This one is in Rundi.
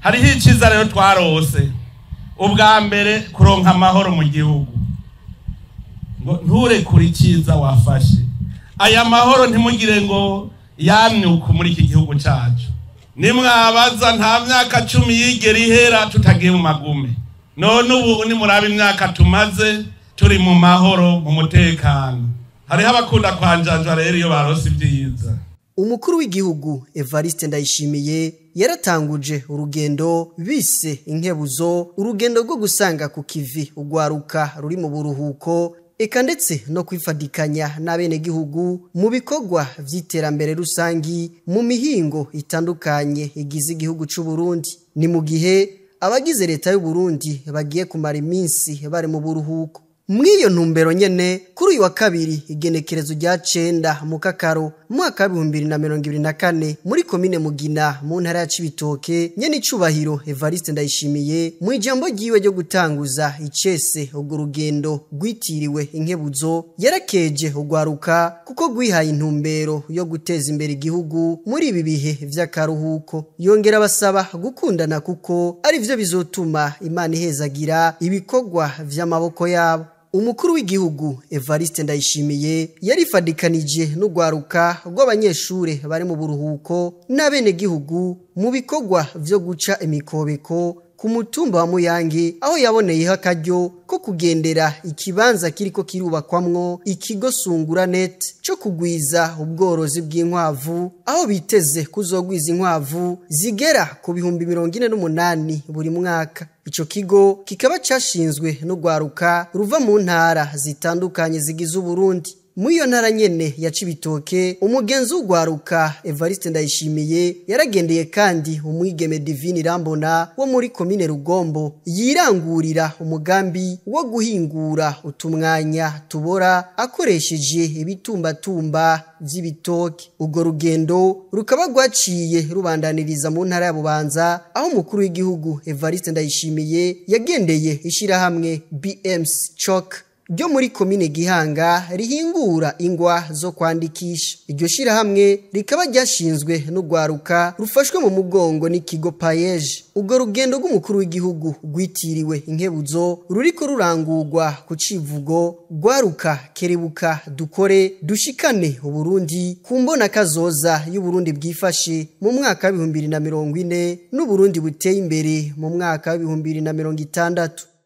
Hariho iciza rero twarose ubwa mbere, kuronka amahoro mu gihugu. Ngo nturekure iciza wafashe. Aya mahoro ntimugire ngo yamyuka muri iki gihugu cacu. Nimwabaza, nta myaka 10 yigera ihera tutagiye mu magume. None ubu nimuraba imyaka tumaze turi mu mahoro, mu mutekano. Hariho abakunda kwanjanjwa rero iyo barose ibyiza. Umukuru w'igihugu Evariste Ndayishimiye yaratanguje urugendo bise Inkebuzo, urugendo rwo gusanga ku kivi ugwaruka ruri mu buruhuko, eka ndetse no kwifadikanya n'abenegihugu mu bikorwa vy'iterambere rusangi mu mihingo itandukanye igize igihugu c'u Burundi. Ni mu gihe abagize leta y'u Burundi bagiye kumara iminsi bari mu buruhuko. Mw'iyo ntumbero nyene, kuri uyu wa kabiri igenekerezo rya 9 Mukakaro mwaka wa 2024, muri komine Mugina mu ntara ya Cibitoke, nyene icubahiro Evariste Ndayishimiye mu ijambo ryiwe ryo gutanguza icese urwo rugendo rwitiriwe Inkebuzo, yarakeje urwaruka kuko rwihaye intumbero yo guteza imbere igihugu muri ibi bihe vy'akaruhuko. Yongera basaba gukundana kuko ari vyo bizotuma Imana ihezagira ibikorwa vy'amaboko yabo. Umukuru w'igihugu Evariste Ndayishimiye yarifadikanije n'urwaruka rw'abanyeshure bari mu buruhuko n'abenegihugu mu bikorwa vyo guca imikobeko ku mutumba wa Muyange, aho yaboneyeho akaryo ko kugendera ikibanza kiriko kirubakwamwo ikigo Sungura Net co kugwiza ubworozi bw'inkwavu, aho biteze kuzogwiza inkwavu zigera ku 48,000 buri mwaka. Ico kigo kikaba cashinzwe n'urwaruka ruva mu ntara zitandukanye zigize Uburundi. Muri iyo ntara nyene ya Cibitoke, umugenzi w'urwaruka Evariste Ndayishimiye yaragendeye kandi umwigeme Divine Irambona wo muri komine Rugombo yirangurira umugambi wo guhingura utumwanya tubora akoresheje ibitumbatumba vy'ibitoke. Urwo rugendo rukaba rwaciye rubandaniriza mu ntara ya Bubanza, aho umukuru w'igihugu Evariste Ndayishimiye yagendeye ishirahamwe BMC Chalk ryo muri komine Gihanga rihingura ingwa zo kwandikisha. Iryo shirahamwe rikaba ryashinzwe n'urwaruka rufashwe mu mugongo n'ikigo Payeje. Urwo rugendo rw'umukuru w'igihugu rwitiriwe Inkebuzo ruriko rurangurwa ku civugo "Rwaruka kerebuka dukore dushikane Uburundi ku mbona kazoza y'Uburundi bwifashe mu mwaka wa 2040 n'Uburundi buteye imbere mu mwaka wa 2060."